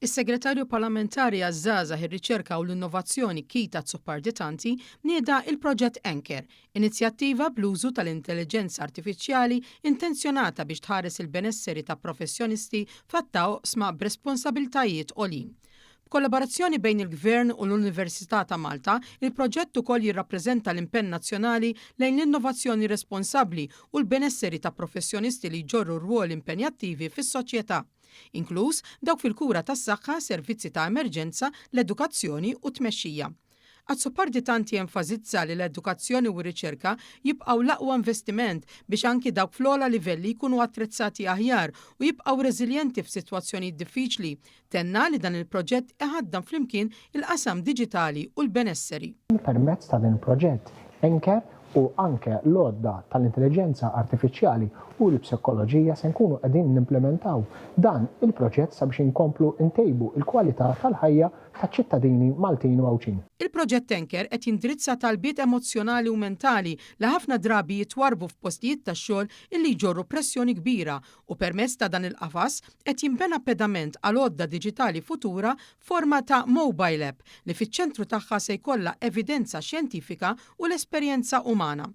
Is-Segretarju Parlamentari għaż-Żgħażagħ, ir-Riċerka u l-Innovazzjoni Keith Azzopardi Tanti nieda il-proġett Anchor, inizjattiva bl-użu tal-intelliġenza artifiċjali intenzjonata biex tħares il-benesseri ta' professjonisti f'għadd ta' oqsma b'responsabiltajiet għoljin. B'kollaborazzjoni bejn il-Gvern u l-Università ta' Malta, il-proġett ukoll jirrappreżenta l-impenn nazzjonali lejn l-innovazzjoni responsabbli u l-benesseri ta' professjonisti li jġorru rwoli impenjattivi fis-soċjetà, inkluż dawk fil-kura tas-saħħa, servizzi ta' emerġenza, l-edukazzjoni u t-tmexxija. Azzopardi Tanti enfasizza li l-edukazzjoni u r-riċerka jibqgħu l-aqwa investiment biex anki dawk fl-ogħla livelli jkunu attrezzati aħjar u jibqgħu reżiljenti f'sitwazzjonijiet diffiċli. Tenna li dan il-proġett iħaddan flimkien il-qasam diġitali u l-benesseri. Permezz ta' dan il-proġett, Anchor u anke l-għodda tal-intelliġenza artifiċjali u l-psikoloġija se nkunu qegħdin nimplementaw dan il-proġett sabiex inkomplu ntejbu l-kwalità tal-ħajja taċ-ċittadini Maltin u Għawdxin. Il-proġett Anchor qed jindirizza talbiet emozzjonali u mentali li ħafna drabi jitwarrbu f'postijiet tax-xogħol illi jġorru pressjoni kbira u permezz ta' dan il-qafas qed jinbena pedament għal għodda diġitali futura f'forma ta' mobile app li fiċ-ċentru tagħha se jkollha evidenza xjentifika u l-esperjenza umana.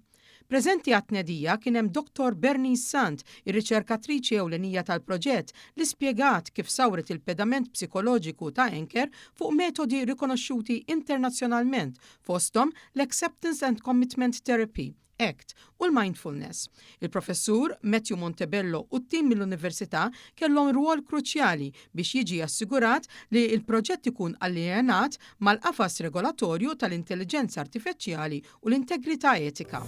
Preżenti għat-tnedija kien hemm Dottor Bernice Sant, ir-riċerkatriċi ewlenija tal-proġett, li spjegat kif sawret il-pedament psikoloġiku ta' Anchor fuq metodi rikonoxxuti internazzjonalment fosthom l-Acceptance and Commitment Therapy, ACT, u l-Mindfulness. Il-Professur Matthew Montebello u t-tim mill-Università kellhom rwol kruċjali biex jiġi assigurat li l-proġett ikun allinjat mal-qafas regolatorju tal-intelliġenza artifeċjali u l-integrità etika.